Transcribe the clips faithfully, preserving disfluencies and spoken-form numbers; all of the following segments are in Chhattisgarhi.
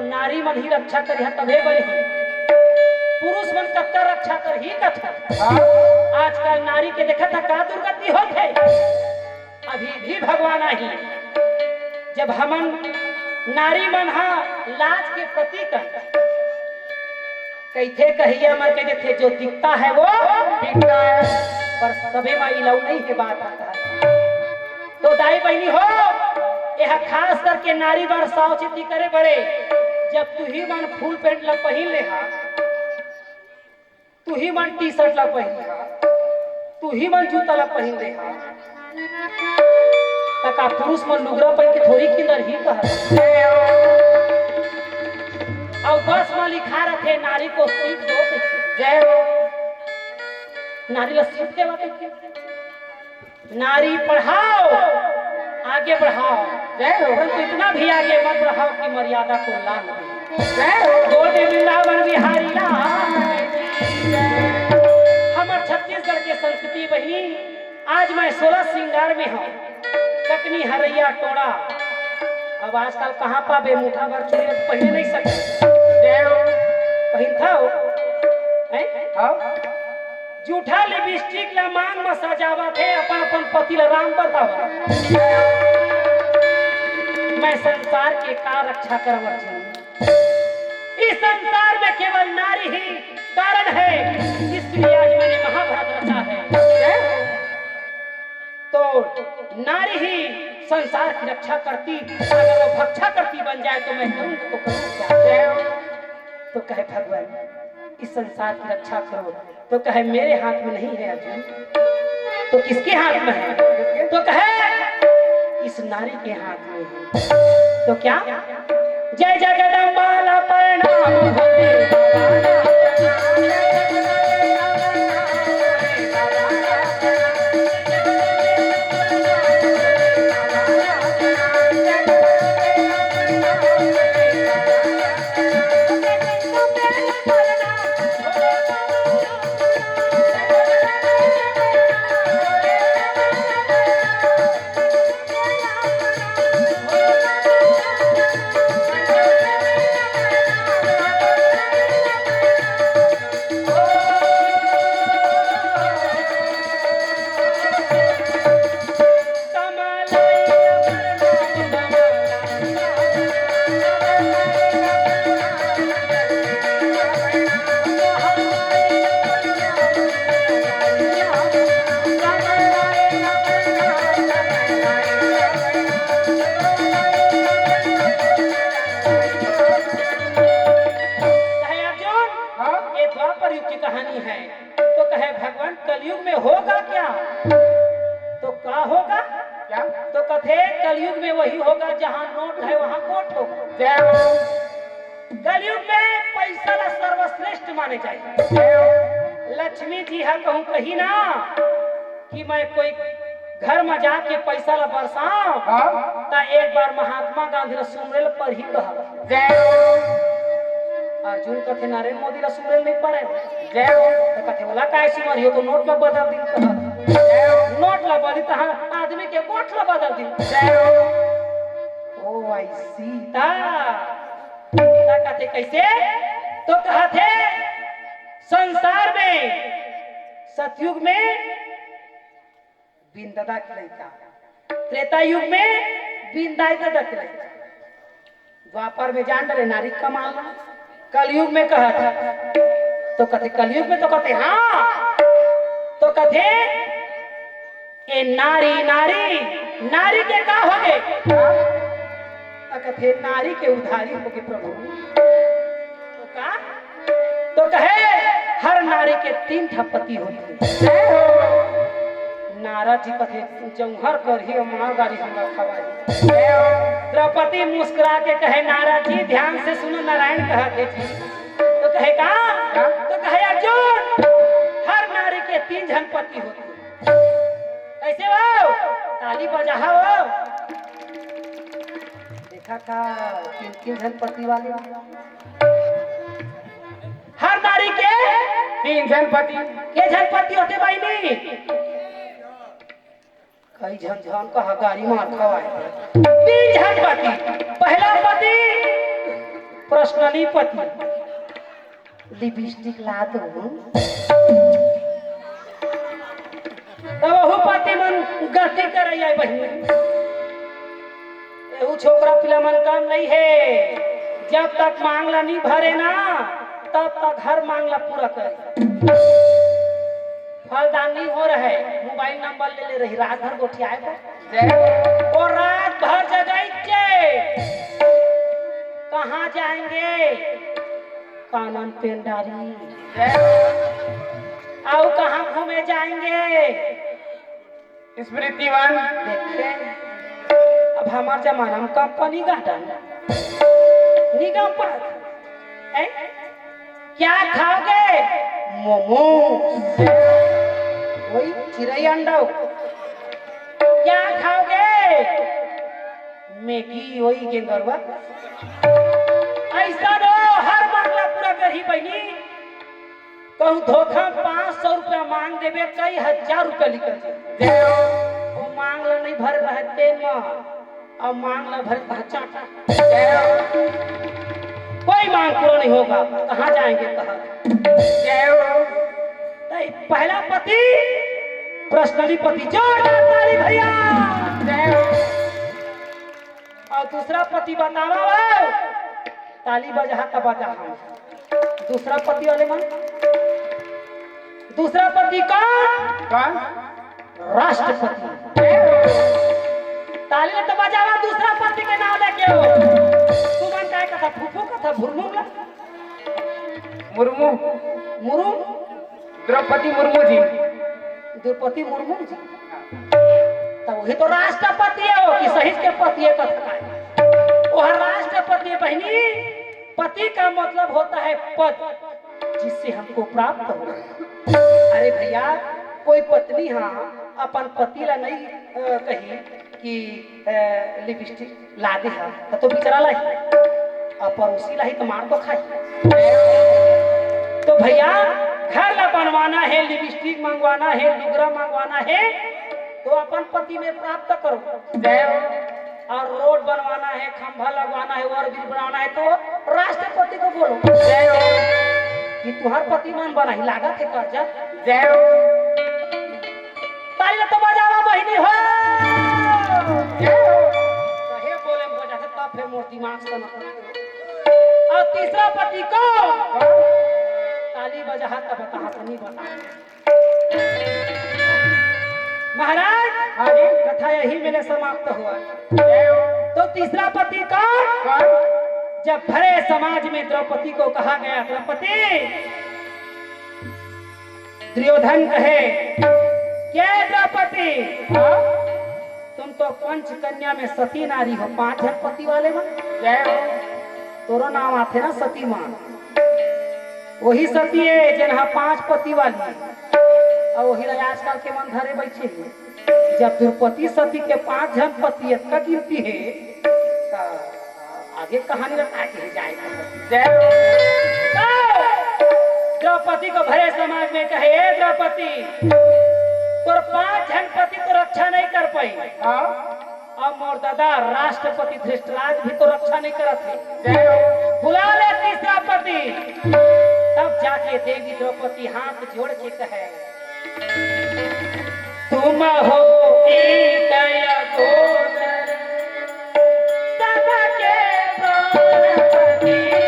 नारी मन ही रक्षा करिहा तभे बनही। पुरुष मन कतका रक्षा करही कथे। हाँ। आजकल नारी के देखत ह का दुर्गति होत हे। अभी भी भगवान आही, जब हमन नारी मन हा लाज के प्रतीक अन, कहिथे कहिया मन के देथे, जो दिखता है वो बिकता है। पर सबे मा इलाऊ नहीं हे बात आता है। तो दाई बहिनी हो, यह खास करके नारी बर सावचेती करे बरे, जब तुही मन फुल पैंट ला पहिन ले हा, तुही मन टी शर्ट ला पहिन ले हा, तुही मन जूता ला पहिन ले हा, त का पुरुष मन लुगरा पहिन के थोड़ी किंदरही कहत। अउ बस म लिखा रथे, नारी को सीट दो। जय हो। नारी ला सीट देवा कहिके। नारी पढ़ाओ, आगे बढ़ाओ। जय हो। परंतु इतना भी आगे मत बढ़ाओ कि मर्यादा को लांघ दे। जय हो। बोल दे वृंदावन बिहारी लाल की जय। हमर छत्तीसगढ़ के संस्कृति बहिनी, आज मैं सोलह श्रृंगार में हूँ। ककनी हरैया टोड़ा, अब आजकल कहाँ पाबे, मुठा भर चूड़ी तो पहिने नहीं सके। जय हो। पहिनथव? हैं? हाँ। जूठा लिपस्टिक ला मांग म सजावत हे, अपन अपन पति ला राम बतावत। मैं संसार के का रक्षा करव अर्जुन? इस संसार में केवल नारी ही कारण है, इसलिए आज मैंने महाभारत रचा है। तो नारी ही संसार की रक्षा करती, अगर वो भक्षा करती बन जाए तो मैं करूँ तो करूँ क्या? तो कहे भगवान, इस संसार की रक्षा करो। तो कहे, मेरे हाथ में नहीं है अर्जुन। तो किसके हाथ में है? तो कहे, इस नारी के हाथ में है। तो क्या? जय जगदम्बा ला प्रणाम हो। कहे अर्जुन, हाँ? ये द्वापर युग की कहानी है। तो कहे भगवान, कलयुग में होगा क्या? तो का होगा? क्या? तो कथे, कलयुग में वही होगा जहाँ नोट है वहाँ कोट होगा। जय हो। कलयुग में पैसा ला सर्वश्रेष्ठ माने जाए। जय हो। लक्ष्मी जी हा कहूँ कही ना कि मैं कोई घर में जाके पैसा ला बरसाऊं, हाँ। त एक बार महात्मा गांधी ला सुमरे ला पढ़ी कहा। जय हो। अर्जुन कथे नरेंद्र मोदी ला सुमरे नहीं पड़े। जय हो। त कथे, "ओला काय सुमर हो, तो नोट ला बदल दिन कहा।" जय हो। नोट ला बदली तहाँ आदमी के गोठ ला बदल दिन। जय हो। ओ भाई सीता। त कथे, "कैसे?" तो कहथे, संसार में सतयुग में बिन ददा के लइका, त्रेता युग में बिन दाई ददा के लइका, द्वापर में जान डरे नारी कमाल। कलयुग में कहत तो कथे, कलयुग में तो कथे, हाँ, तो कथे, ए नारी, नारी, नारी के का होगे? त कथे, नारी के उधारी होगे प्रभु। तो का? तो कहे, हर नारी के तीन ठा पति होथे। जय हो। नारद जी कथे, जौहर करही अउ मार गारी हमरा खवाही। जय हो। द्रौपदी मुस्कुरा के कहे, नारद जी ध्यान से सुनो, नारायण कहत हे जी। तो कहे, का? का? तो कहे, अर्जुन, हर नारी के तीन झन पति होथे। कैसे हो? ताली बजाहा हो। देखा का तीन तीन झन पति वाले। हर नारी के तीन झन पति। के झन पति होथे बहिनी? कई झन झन कहा गारी मार खवाए। तीन झन पति। पहला पति पर्सनली पति लिपस्टिक ला दो। त वहू पति मन गलती करइया बहिनी। एहू छोकरा पिला मन कम नइ हे, जब तक मांग ला नइ भरे ना, तब तक हर मांग ला पूरा करे। फलदान नइ हो रहे, मोबाइल नंबर ले ले रही, रात भर गोठियाए बर। जय हो। वो रात भर जगाई के, कहाँ जाएंगे? कानन पेंडारी। जय हो। आओ, कहाँ घूमे जाएंगे? स्मृतिवन। देखे, अब हमार जमाना में कंपनी गार्डन, निगम पार्क, हैं? क्या खाओगे? मोमो। वही चिरई अंडा। क्या खाओगे? मैगी, वही गेंगरवा। ऐसा नो, हर मामला पूरा करही बहिनी। कहूँ धोखा पाँच सौ रुपया मांग देबे, कई हजार रुपया निकल जाए। जय हो। वो मांग ला नइ भरे रहे तेन म, अब मांग ला भरे तहाँ चाटा। जय हो। कोई मांग पूरा नहीं होगा, कहाँ जाएंगे कहा। जय हो। तो पहला पति, पर्सनली पति, जोरदार ताली भैया। जय हो। अउ दूसरा पति बतावा हो, ताली बजाहा त बजाहा। दूसरा पति वाले मन, दूसरा पति कौन? कौन? राष्ट्रपति। ताली तो बजावा दूसरा पति के नाम लेके हो। तुमन काय कथा फूफू कथा भुरमुंग ला? मुर्मू। मुर्मू? द्रौपदी मुर्मू जी। द्रौपदी मुर्मू जी। त वही तो राष्ट्रपति हे वो, कि सही के पति हे कथा काय। वो राष्ट्रपति हे बहिनी, पति का मतलब होता है पद, जिससे हमको प्राप्त हो। अरे भैया, कोई पत्नी हा अपन पति ला नइ, अ, कही कि, अ, लिपस्टिक ला दे हा, त तो बेचारा लाही, अब पड़ोसी लाही त मार तो खाही। तो भैया, घर ला बनवाना हे, लिपस्टिक मंगवाना हे, लुगरा मंगवाना हे, तो अपन पति में प्राप्त करो। जय हो। और रोड बनवाना हे, खंभा लगवाना हे, overbridge बनाना हे, तो राष्ट्रपति को बोलो। जय हो। कि तुहार पति मन बनाही, लागत हे कर्जा। जय हो। ताली तो बजावा बहिनी हो। जय हो। कहे बोले में बजाथे तब फिर मोर दिमाग से ना। और तीसरा पति को ताली बजाहा तब बता, हंसनी बता। महाराज, हाँ जी। कथा यही मेरे समाप्त हुआ। जय हो। तो तीसरा पति कौन? कौन? जब भरे समाज में द्रौपदी को कहा गया, द्रौपदी, दुर्योधन कहे, "क्या द्रौपदी? हाँ? तुम तो पंच कन्या में सती नारी हो, पांच झन पति वाले मन।" जय हो। तोरो नाम आथे ना सती माँ। वही सती हे जेन हा पांच पति वाली हे। अउ वही ला आजकल के मन धरे बइठे हे। जब द्रौपदी सती के पांच झन पति अतका गिनती हे, त आगे कहानी ला का कहे जाए? जय हो। द्रौपदी को भरे समाज में कहे, "ए द्रौपदी, तोर पांच झन पति तो रक्षा नहीं कर पाई।" हाँ। अब मोर दादा राष्ट्रपति धृतराज भी तो रक्षा नहीं करत हे। जय हो। बुला ले तीसरा पति। तब जाके देवी द्रौपदी हाथ जोड़ के कहे, "तुम हो एक अगोचर सबके प्राण पति।"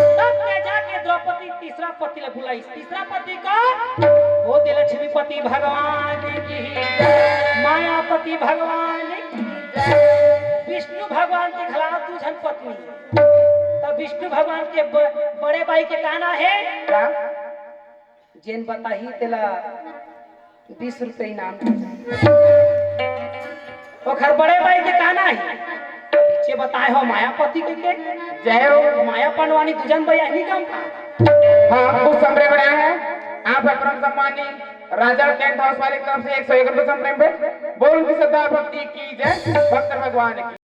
तब ले जाके द्रौपदी तीसरा पति ला बुलाइस। तीसरा पति कौन? वो दे लक्ष्मीपति भगवान की, मायापति भगवान की, विष्णु भगवान के घला दू झन पत्नी। तब विष्णु भगवान के ब-, बड़े बाई के का नाम हे? का? जेन बताही तेला बीस रुपये इनाम। ओखर बड़े बाई के का नाम हे? पीछे बताए हो मायापति के, के? जय हो। माया पंडवानी दू झन बाई आही काम का? हाँ, कुछ समरे बड़ा है। आप अपना सम्मानी राजा टेंट हाउस वाले की तरफ से एक सौ एक रुपए संप्रेम भेंट। बोल की श्रद्धा भक्ति की जय, भक्त भगवान की।